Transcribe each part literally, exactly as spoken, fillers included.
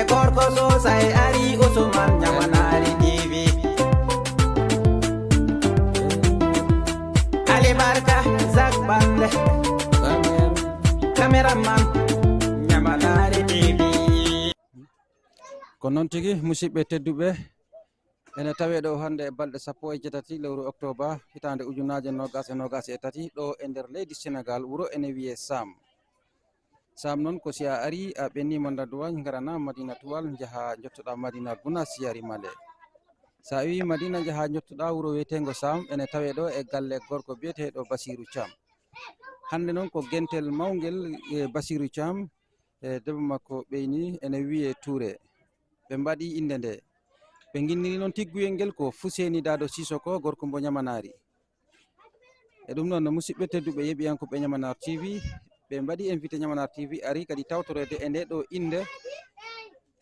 Gorko sosay ari Usman Ñamanaari T V. Ali Barka Zak Bande. Cameraman Ñamanaari T V. Ko noon tigi, musidɓe tedduɓe, ene tawee ɗo hannde e balɗe sappo e jeetati lewru oktooba, hitaande ujunaaje noogas e noogas e tati, ɗo e nder leydi Senegaal, wuro ene wiyee Saam. Saam noon, ko si a arii, a ɓenniima Ndanduwaañ, ngaranaa Madina Tuwal, njahaa njottoɗaa Madina Gunaas, Yari Male. So a wii Madina, njahaa njottoɗaa wuro wiyeteengo Saam, ene tawee ɗo e galle gorko biyeteeɗo Basiiru Caam. Hannde noon ko gentel mawngel, e, Basiiru Caam, e, debbo makko ɓeyni, ene wiyee Tuure. Ɓe mbaɗi innde nde. Ɓe nginniri noon tigguyel ngel ko Fuseni Daado Sisoko, gorko mbo Ñamanaari. E ɗum noon, no musidɓe tedduɓe yeeɓiyankooɓe Ñamanaar T V, ɓe mbaɗi invité Ñamanaar T V, ari kadi tawtoreede e nde ɗo innde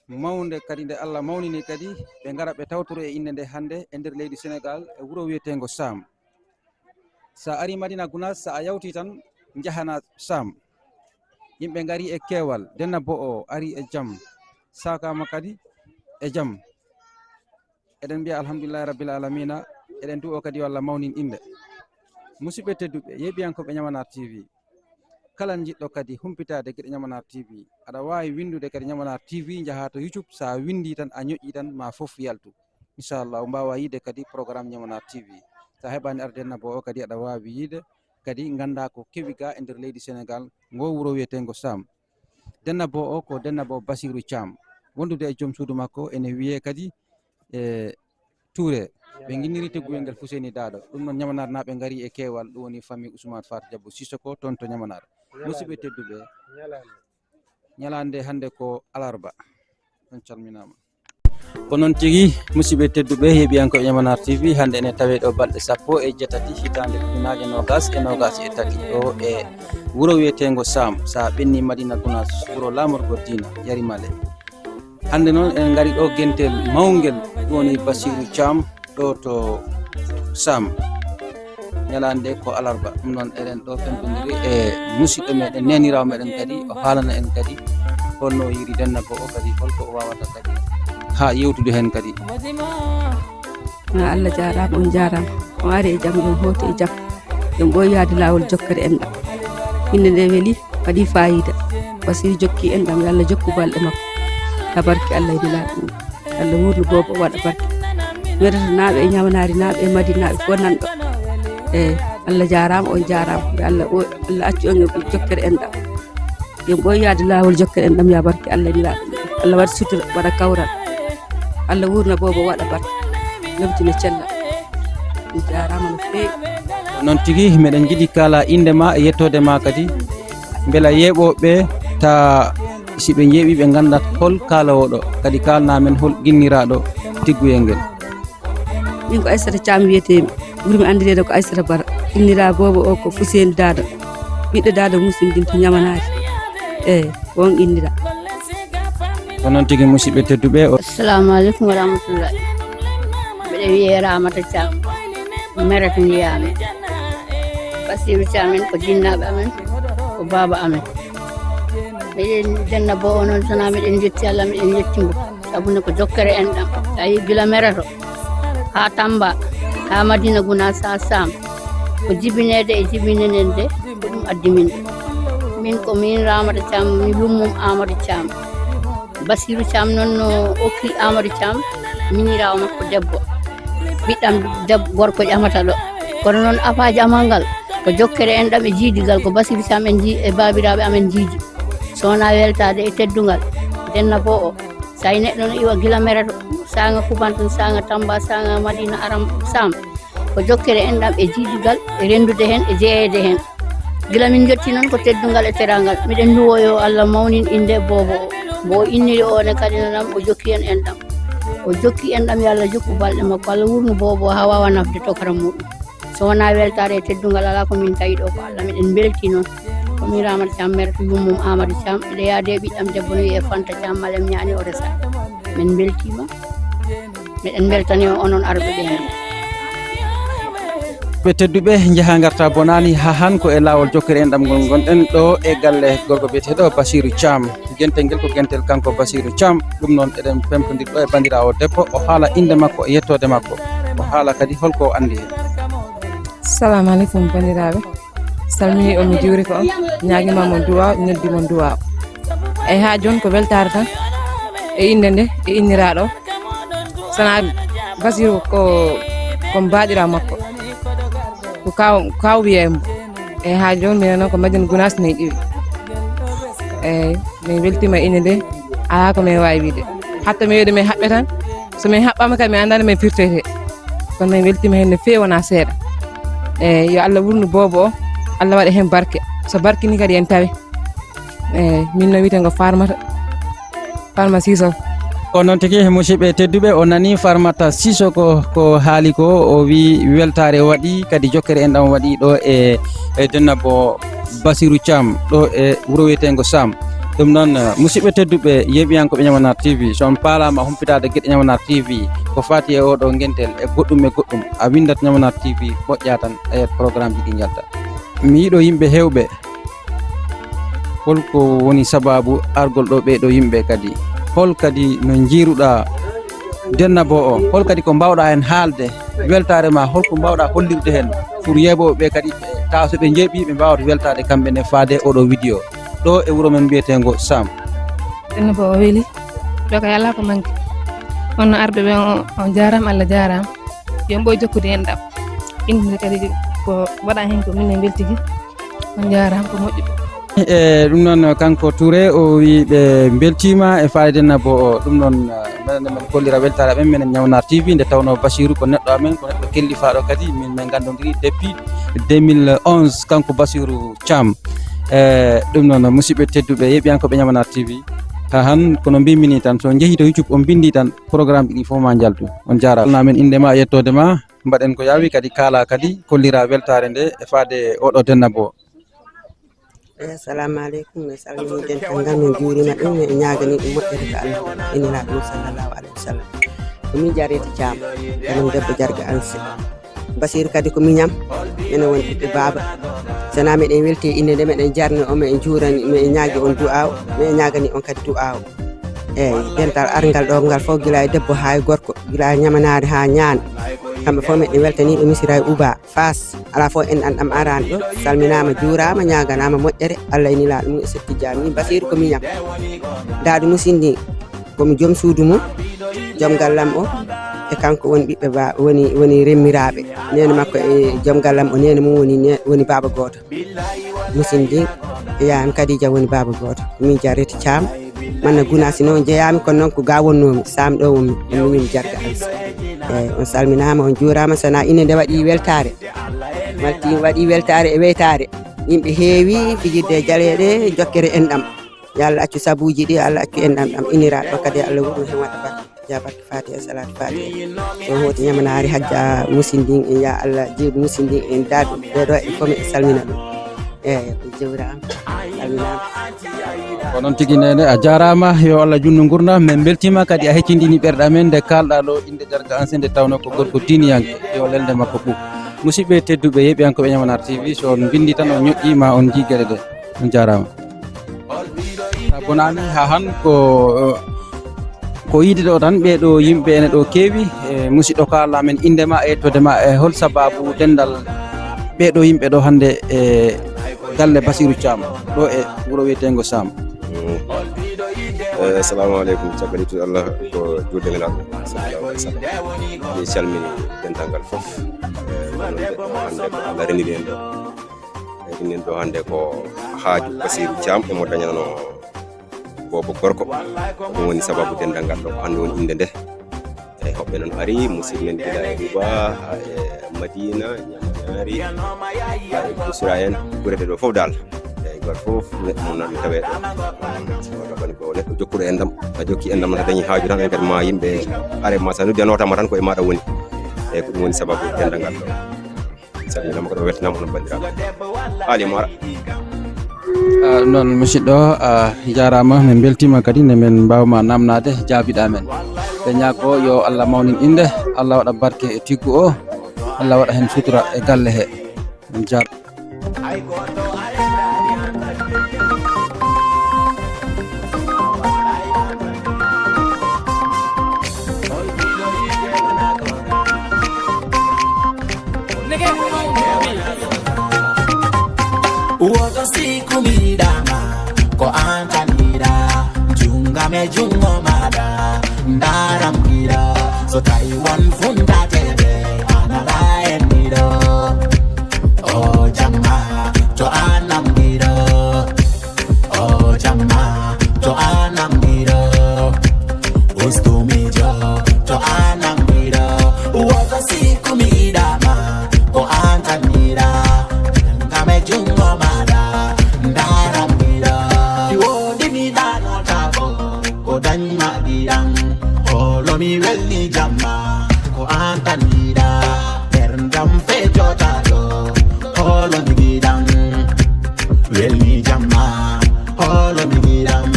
mawnde kadi, nde Allah mawnini kadi, ɓe ngara ɓe tawtoro e innde nde hannde e nder leydi Senegaal, e wuro wiyeteengo Saam. So a arii Madina Gunaas, so a yawtii tan, njahanaa Saam. Yimɓe ngarii e keewal, Denna Bo o arii e jam, saakaama kadi e jam. Eɗen mbiya alhamdulillahi rabbil alamina, eɗen du'o kadi yo Allah mawnin innde. Musidɓe tedduɓe, yeeɓiyankooɓe Ñamanaar T V, kala jiɗɗo kadi humpitaade geɗe Ñamanaar T V, aɗa waawi winndude kadi Ñamanaar T V, njahaa to YouTube, so a winndii tan, a ñoƴƴii tan, ma fof yaltu. Inchallah, o mbaawa yiide kadi programme Ñamanaar T V. So a heɓaani arde Denna Bo o kadi, aɗa waawi yiide kadi, nganndaa ko kewi ga e nder leydi Senegaal, ngo wuro wiyeteengo Saam. Denna Bo o ko Denna Bo Basiiru Caam, wondude e joom suudu makko ene wiyee kadi, e, Tuure. Ɓe nginniri tigguyel ngel Fuseni Daado. Ɗum noon, Ñamanaarnaaɓe ngarii e keewal, ɗum woni famille Ousmane Faty Diabo Sisoko toon to Ñamanaar. Musidɓe tedduɓe, ñalaande hannde ko alarba. On calminaama. Ko noon tigi, musidɓe tedduɓe, heeɓiyankooɓe Ñamanaar T V, hannde ene tawee ɗo balɗe sappo e jeetati, hitaande ujunaaje noogas e noogas e tati, ɗo e wuro wiyeteengo Saam, so a ɓenni Madina Gunaas, wuro laamorgo diina, Yari Male. Hannde noon, en ngari ɗo gentel mawngel, ɗum woni Basiiru Caam, ɗo to Saam. Ñalaande ko alarba. Ɗum noon, eɗen ɗo fenndondiri e musidɗo meɗen, neeniraawo meɗen kadi, o haalana en kadi holno o yiiri Denna Bo o kadi, holko o waawata kadi haa yewtude heen kadi. Ah, Allah jaaraama, on jaaraama. On ari e jam, on hooti e jam. Ɓe ɓooyaade laawol jokkere enɗam. Innde nde weli, waɗi faayiida. Basiiru jokki enɗam, yo Allah jokku balɗe makko. Haa barke Allah e Nelaaɗo mum. Allah wuurnu boobo, waɗa barke. Meretanaaɓe e Ñamanaari naaɓe e Madinaaɓe fof nan ɗo. Eey, Allah jaaraama, on jaaraama. Yo Allah o-, Allah accu on e jokkere enɗam. Yo on ɓooy yaade laawol jokkere enɗam, yaa barke Allah e Nelaaɗo. Allah waɗa sutura, waɗa kawral. Allah wuurna boobo, waɗa barke. Lomtina cella. On jaaraama no feewi. Noon tigi, meɗen njiɗi kaalaa innde ma e yettoode ma kadi. Mbela yeeɓooɓe ta si ɓe njeeɓii, ɓe nganndat hol kaaloowo ɗo, kadi kaalnaa men hol ginniraaɗo tigguyel ngel. Min ko Aissata Thiam wiyetee-mi, ɓurmi anndireede ko Aissata Bara. Inndiraa boobo o ko Fuseni Daado, ɓiɗɗo Daado Musin Bintu Ñamanaari. Eey, ko on inndiraa. Ko noon tigi, musidɓe tedduɓe, o Assalamu aleykum wa rahmatullahi. Mbeɗa wiyee Ramata Thiam, Merata Ndiyaame. Basiiru Thiam en ko jinnaaɓe amen, ko baaba amen. Meɗen Denna Bo o noon, so wonaa meɗen njetti Allah, meɗen njetti mbo. Sabu ne ko jokkere enɗam. Tawi gila Merato haa Tamba, haa Madina Gunaas, haa Saam. Ko jibineede e jibinanede, ko ɗum addi min ɗo. Min ko min Ramata Thiam, mi yummum Amadou Thiam. Basiiru Thiam noon no okki Amadou Thiam, miñiraawo makko debbo. Ɓiɗɗam debbo, gorko ƴamata ɗo. Kono noon afaaji amal ngal, ko jokkere enɗam e jiidigal, ko Basiiru Thiam en jii-, e baabiraaɓe amen jiidi. So wonaa weltaade e teddungal, Denna Bo o. So tawi neɗɗo no iwa gila Merato, saanga Kubantan, saanga Tamba, saanga Madina, Aram, Saam. Ko jokkere enɗam e jiidigal, e renndude heen, e jeyeede heen. Gila min njotti noon ko teddungal e teraangal. Miɗen nduwo yo Allah mawnin innde boobo o. Mbo o inniri o ne kadi nanam, o jokki en enɗam. O jokki enɗam, yo Allah jokku balɗe makko. Allah wurnu boobo o haa waawa nafde tokara muɗum. So wonaa weltaare e teddungal, alaa ko min tawi ɗo ko Allah. Miɗen mbeltii noon. Ko min Ramata Thiam, Merata yummum Amadou Thiam. Miɗo yaade e ɓiɗɗam debbo no wiyee Fanta Thiam, Malem Ñaani o resa. Min mbeltiima. Miɗen mbeltanii on, onon arɓe ɓe heen. Ɓe tedduɓe, njaha ngarta bonaani, haa han ko e laawol jokkere enɗam ngol ngonɗen ɗo e galle gorko biyeteeɗo Basiru Caam. Gentel ngel ko gentel kanko Basiru Caam. Ɗum noon eɗen pemtondir ɗo e banndiraawo debbo, o haala innde makko e yettoode makko. O haala kadi holko o anndi heen. Salamu aleykum banndiraaɓe. Salmini on, mi juuri ko on, ñaagima mon duwaaw, ñoddi mon duwaaw. Eyi, haa jooni ko weltaare tan e innde nde e inniraaɗo. Sana Basiru ko, ko mbaɗira makko. Ko kaw, kaw wiyee mo. Eyi, haa jooni minen noon ko Madiane Gounass min iwi. Eyi, min weltima innde nde, alaa ko min waawi wiide. Hatta mi wiide min haɓɓe tan, so min haɓɓaama kadi min anndaa no min pirtete. Kono min weltima heen no feewi, wonaa seeɗa. Eyi, yo Allah wurnu boobo o, Allah waɗa heen barke. So barke ni kadi en tawi. Eyi, min no wiyeten ko Farmata, Farma Sissoko. Ko noon tigi, musidɓe tedduɓe, o nani Farmata Sissoko ko haali ko, o wi weltaare waɗi, kadi jokkere enɗam waɗi ɗo e, e Dennabo Basiru Caam ɗo e wuro wiyeteengo Saam. Ɗum noon, eh, musidɓe tedduɓe, yeeɓiyankooɓe Ñamanaar T V, so on paalaama humpitaade geɗe Ñamanaar T V, ko faati e oɗo ngentel e goɗɗum e goɗɗum, a winndat Ñamanaar T V, moƴƴa tan, a yiyat programmeji ɗi njalta. Mi yiɗo yimɓe heewɓe, holko woni sabaabu argol ɗo ɓeeɗo yimɓe kadi? Hol kadi no njiiruɗaa Dennabo o? Hol kadi ko mbaawɗaa heen haalde? Weltaare ma, holko mbaawɗaa hollirde heen pour yeeɓooɓe ɓe kadi, tawa so ɓe njeeɓii, ɓe mbaawata weltaade kamɓe ne faade oɗo vidéo ɗo e wuro men mbiyeteengo Saam? Dennabo o weli. Ɗo kay alaa ko manque. On no arɓe ɓe, on, on jaaraama, Allah jaaraama. Yo on ɓooy jokkude enɗam. Innde kadi ko waɗa heen ko minen mbeltiki. On njaaraama, ko moƴƴi. E ɗum noon, kanko Touré, o wi ɓe mbeltiima e faayde Dennabo o. Ɗum noon, eh, mbeɗa nde men kollira weltaare amen, minen Ñamanaar T V, nde tawnoo Basiru ko neɗɗo amen, ko neɗɗo kellifaaɗo kadi, min, min nganndondiri depuis deux mille onze, kanko Basiru Caam. E ɗum noon, musidɓe tedduɓe, yeeɓiyankooɓe Ñamanaar T V, haa han, kono mbimmi ni tan, so njehii to YouTube, on mbinndii tan, programmeji ɗi fof ma njaltu. On njaaraama. Amen innde ma, yettoode ma. Mbaɗen ko yaawi kadi, kaala kadi, kollira weltaare nde e faade oɗo Dennabo. Eyi, assalamu aleykum. Mi salmini dental ngal, min njuurima ɗum, min ñaagani ɗum moƴƴere ka Allah, e Nelaaɗo mum sallallahu alaihi wasallam. Ko min Jarete Caam, ko min debbo Jarga Anse. Basiru kadi ko miñam, minen woni ɓiɓɓe baaba. Sana meɗen welti e innde nde, meɗen jarni on, meɗen juurani, meɗen ñaagi on du'aaw, meɗen ñaagani on kadi du'aaw. Eyi, dental arngal ɗo ngal fof, gila e debbo haa e gorko, gila e ñamanaare haa ñaande. Kamɓe fof meɗen weltaniiɓe Misira e Uba, Faas, alaa fof enɗam ɗam araani ɗo. Salminaama, juuraama, ñaaganaama moƴƴere, Allah e Nelaaɗo mum e Setti Jaam. Min Basiiru ko miñam. Daadi Musin ndi, ko mi joom suudu mum, joom gallam o, e kanko woni ɓiɓɓe ba, woni, woni remmiraaɓe. Neene makko e joom gallam o, neene mum woni ne-, woni baaba gooto. Musin ndi, e yaayam Kadija woni baaba gooto. Min Jarete Caam. Manna Gunaasi noon jeyaami, kono noon ko ga wonnoomi, Saam ɗo wonmi, ɗum min Jarga Anse. Eyi, on salminaama, on juuraama, sana ine nde waɗi weltaare. Malti waɗi weltaare e weytaare. Yimɓe heewi fijirde e jaleeɗe, jokkere enɗam. Yo Allah accu sabuuji ɗi, Allah accu enɗam ɗam inira ɗo kadi, Allah wurno heen waɗa barke. Ja barke Faatiha, salatu Faatiha. On hooti ñamanaari Hajja Musin ndin, en ya Allah jeeɗu Musin ndin, en daadu ɓeɗo e kome e salmina ɗum. Eyi, ɓe jewraama, salminaama. Ko noon tigi, neene, a jaaraama, yo Allah junnu ngurna. Min mbeltiima kadi a heccindini ɓerɗe amen nde kaalɗaa ɗo innde Jarga Anse nde tawnoo ko gorko diiniyanke, yo lelde makko ɓuuɓ. Musidɓe tedduɓe, yeeɓiyankooɓe Ñamanaar T V, so on mbinndi tan on ñoƴƴii ma on njii geɗe ɗe. On jaaraama. Sa bonaani haa han ko, ko yiide ɗo tan, ɓee ɗo yimɓe ene ɗo keewi. E, musidɗo, kaala men innde ma e yettoode ma, e hol sababu denndal ɓee ɗo yimɓe ɗo hannde e galle Basiru Caam ɗo e wuro wiyeteengo Saam? Mm. Eh, assalamu aleykum. Caggal yettude Allah ko juulde Nelaaɗo sallallahu alaihi wasallam. Mi salmini dental ngal fof. Eh, wonande hannde ko Allah renndini en ɗo. Eɗen ɗo hannde ko haaju Basiru Caam e mo dañanoo boobo gorko. Ko ɗum woni sababu denndal ngal ɗo, ko hannde woni innde nde. Eyi, hoɓɓe noon ari, musidɓe men gila e Uba, haa e Madina, Ñamanaari, haa e Busra en, gure ɗe ɗo fof dal. Eyi, gooto fof neɗɗo mum nan tawee ɗo. Woni ko neɗɗo jokkuɗo enɗam, a jokki enɗam, a dañi haaju tan, en kadi ma yimɓe are ma, sa noddi a nootama tan ko e maaɗa woni. Eyi, ko ɗum woni sababu denndal ngal ɗo. Salminaama kadi, o weltanaama, onon banndiraaɓe. Aali Mara. Ah, noon, musidɗo, a jaaraama, min mbeltiima kadi nde min mbaawma naamnaade, jaabiɗaa men. Ɓe ñaago yo Allah mawnin innde, Allah waɗa barke e tiggu o. Allah waɗa heen sutura e galle he. On jaaraama. Woto siku mi yiɗaama, ko aan tan yiɗaa. Junngo am e junngo maaɗa, ndaaram giɗo. So tawi won funndateeɓe, aan alaa heen giɗo. O jamma, to aan am giɗo. O jamma, to aan am giɗo. Ustu miijo, to aan am giɗo. Woto siku mi yiɗaama, ko aan tan yiɗaa. Ngam e junngo maaɗa, ndaaram giɗo. Mi woodi mi ɗaanotaako, ko dañ ma giɗam. Hoolo mi welni jamma, ko aan tan yiɗaa. Ɓerndam fejotaako, hoolo mi giɗam. Welni jamma, hoolo mi giɗam.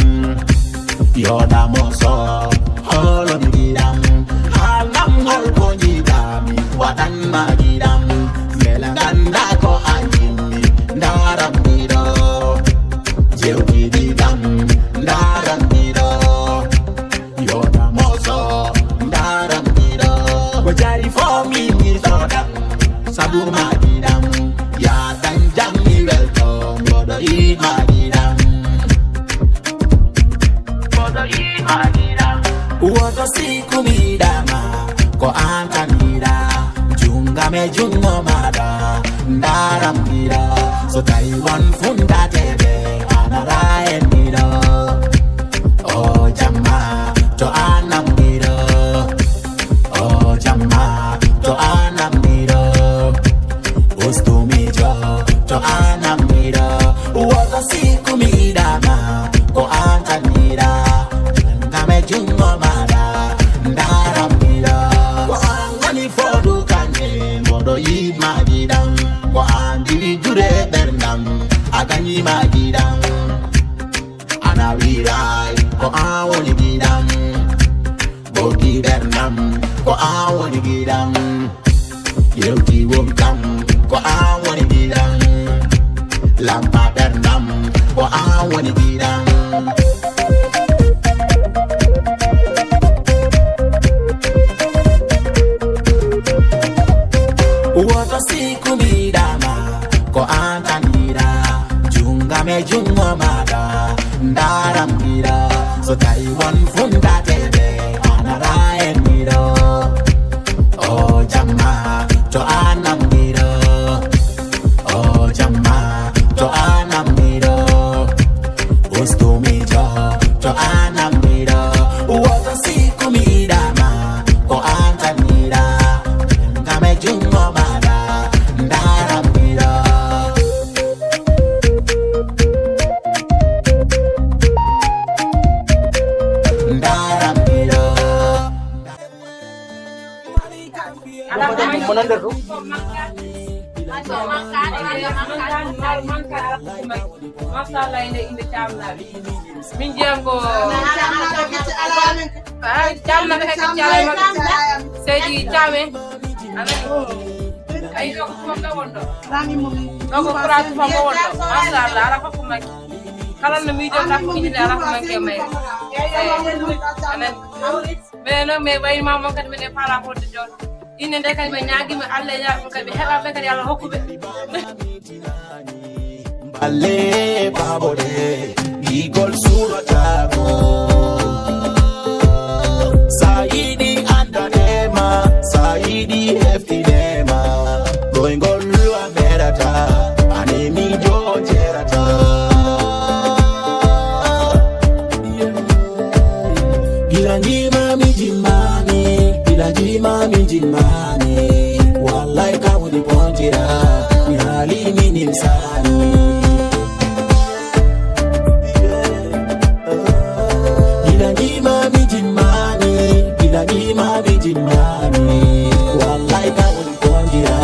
Yoɗa moso, hoolo mi giɗam. Haalam hol ko njiɗami, waɗan ma giɗam. Mbela gannda ko a yimmi, ndaaram giɗo. Jewti giɗam, ndaaram giɗo. Yoɗa moso, ndaaram giɗo. Ko jari fo mi mi soɗam. Sabu ma giɗam, yaa dañ jam mi welto, mboɗo yiɗ ma giɗam. Mboɗo yiɗ ma giɗam. Woto siku mi yiɗaama, ko aan tan yiɗaa. Junngo am e junngo maaɗa, ndaaram giɗo. So tawi won funndateeɓe, aan alaa heen giɗo. O jamma, to aan am giɗo. O jamma, to aan am giɗo. Ustu miijo, to aan am giɗo. Woto siku mi yiɗaama, ko aan tan yiɗaa. Ngam e junngo maaɗa, ndaaram giɗo. Ko aan woni foodu kanje, mboɗo yiɗ ma giɗam. Ko aan diwi jure ɓerndam, a gañi ma giɗam. Ana wiray, ko aan woni giɗam. Boggi ɓerndam, ko aan woni giɗam. Yewti won kam, ko aan woni giɗam. Lampa ɓerndam, ko aan woni giɗam. Woto siku mi yiɗaama, ko aan tan yiɗaa. Junngo am e junngo maaɗa, ndaaram giɗo. So tawi won funndateeɓe, aan alaa heen giɗo. O jamma, to aan am giɗo. O jamma, to aan am giɗo. Ustu miijo, to aan am giɗo. Woto siku mi yiɗaama, ko aan tan yiɗaa. Ngam e junngo maaɗa, ndaaram giɗo. Ndaaram giɗo. Mo nan nder ɗum? Machallah, inde, inde Caam Naaɓe. Min jeyango Caam Naaɓe kay, kadi Caam en maɓɓe. Seydi Caam en. A nani? Ayi, ɗo ko tuma ɗo wonɗo. Ɗo ko Kura tuma mo wonɗo. Machallah, ala fof ko makki. Kala no miijo ɗakko inde, ala ko manque e mayre. Eyi, a nani? Mais non, mais wayma mon kadi minen faala fodde joon. Inde nde kadi mi ñaagima Allah e ñaaɗum kadi ɓe heɓaɓe kadi Allah hokkuɓe. Balle baboɗe, gigol surotaako. Sa yiɗi andanema, sa yiɗi heftinema. Ɗoyngol a merata, anemi jo jerata. Gila njima mi jimmani, gila njima mi jimmani. Wallahi ka woni pontira, mi haali mi nimsani. Gila njima mi jimmani, gila njima mi jimmani. Wallahi ka woni pontira,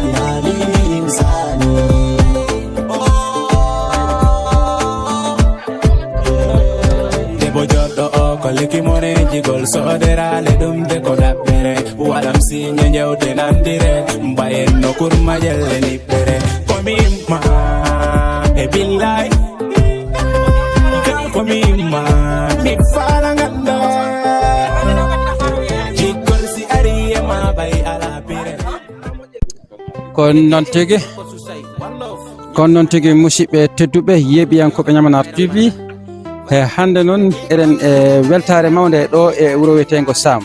mi haali mi nimsani. Debbo joɗɗo o ko lekki mo Jigol sooderaale ɗum de ko daɓɓere. Waɗam siiñe jewte nandire. Mbayen no kurma jelle niɓɓere. Ko mi imma e billaay. Kan ko mi imma mi faala ngannda. Jigol si ari e ma bay ala pire. Ko noon tigi, ko noon tigi, musidɓe tedduɓe, yeeɓiyankooɓe Ñamanaar T V. E hannde noon eɗen e weltaare mawnde ɗo e wuro wiyeteengo Saam.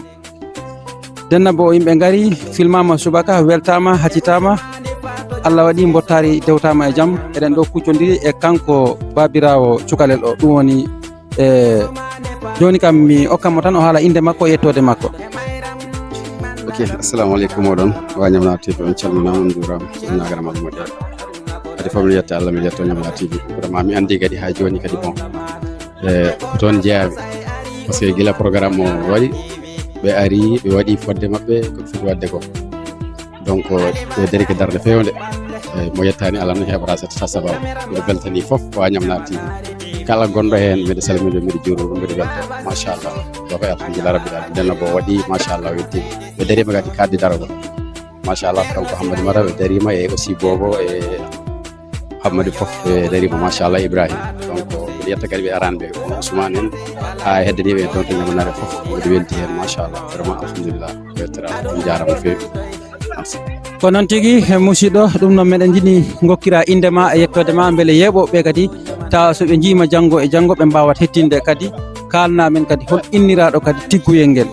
Dennabo yimɓe ngari, filmaama subaka, weltaama, hatitaama. Allah waɗi mbottaari dewtaama e jam. Eɗen ɗo kuccondiri e kanko baabiraawo cukalel o, ɗum woni e jooni kam mi okkan mo tan o haala innde makko e yettoode makko. Ok, assalamu aleykum oɗon waa Ñamanaar T V, on calminaama, on njuuraama, on ñaagarama moƴƴere. Kadi fof mi yetta Allah, mi yetto Ñamanaar T V. Vraiment mi anndi kadi haa jooni kadi bon, e ko toon jeyaami. Parce que gila programme o waɗi, ɓe ari, ɓe waɗi fodde maɓɓe ko ɓe foti waɗde ko. Donc ɓe dari ko darnde feewnde. Eyi, mo yettaani Allah noon heɓata sata sababu. Mbiɗo beltanii fof waa Ñamanaar T V. Kala gonɗo heen mbiɗo salmina, mbiɗo juuroo, mbiɗo weltoo. Machallah. Donc alhamdulillah rabbil alamin. Ndenno ko waɗi machallah, weltiima. Ɓe dariima kadi kaaɗdi daragol. Machallah, kanko Hammadou Mara ɓe dariima, e aussi Bobo e Hammadou fof ɓe dariima machallah, Ibrahima. Donc mbiɗo yetta kadi ɓe araani ɓe, kono Ousmane en, haa e heddaniiɓe en toon to Ñamanaare fof, mbiɗo weltii heen machallah. Vraiment alhamdulillah. Weltiraama, on njaaraama no feewi. Merci. Ko noon tigi, e musidɗo, ɗum noon meɗen njiɗi ngokkira innde ma e yettoode ma, mbele yeeɓooɓe kadi, tawa so ɓe njiima janngo e janngo, ɓe mbaawat hettinde kadi, kaalna men kadi hol inniraaɗo kadi tigguyel ngel.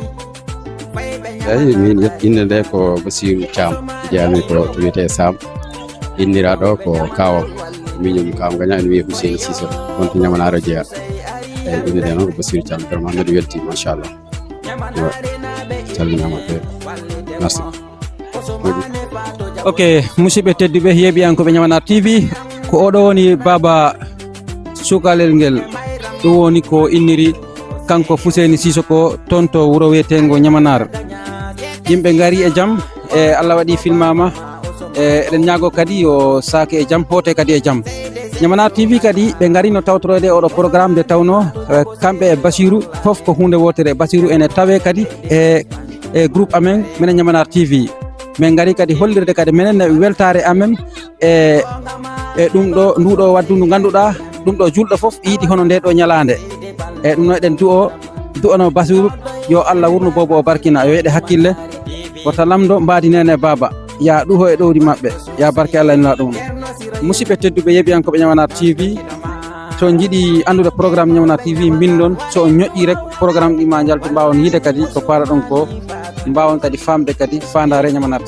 Eyi, min yet-, innde nde ko Basiru Caam, jeyaami ko to wiyetee Saam. Inniraaɗo ko Kaawam, miñum Kaawam Gaña, ene wiyee Huseyni Sisoko, on to Ñamanaare o jeyaa. Eyi, innde nde noon ko Basiru Caam, vraiment mbiɗo weltii, machallah. Yo, calminaama feewi. Merci. Ok, musidɓe tedduɓe, yeeɓiyankooɓe Ñamanaar T V, ko oɗo woni baaba sukalel ngel, ɗum woni ko inniri kanko Fuseyni Sisoko toon to wuro wiyeteengo Ñamanaar. Yimɓe ngari e jam, e Allah waɗi filmaama, e eɗen ñaago kadi yo saake e jam, hoote kadi e jam. Ñamanaar T V kadi ɓe ngari no tawtoroyde oɗo programme nde tawnoo, e, kamɓe e Basiru fof ko huunde wootere. Basiru ene tawee kadi e, e groupe amen, minen Ñamanaar T V. Min ngari kadi hollirde kadi minen weltaare amen e, e ɗum ɗo, ndu ɗo waddu ndu ngannduɗaa, ɗum ɗo julɗo fof yiɗi hono nde ɗo ñalaande. E ɗum noon eɗen du'o, du'anoo Basiru, yo Allah wurnu Bobo o barkina, yo yeɗe hakkille. Wota lamdo mbaadi nene baaba, ya ɗuho e ɗowdi maɓɓe, ya barke Allah en la ɗum. Musidɓe tedduɓe yeeɓiyankooɓe Ñamanaar T V, so on njiɗi anndude programme Ñamanaar T V, mbinndon, so on ñoƴƴi rek, programme ɗi ma njaltu, mbaawon yiide kadi ko paalaɗon ko, mbaawon kadi faamde kadi faandaare Ñamanaar T V.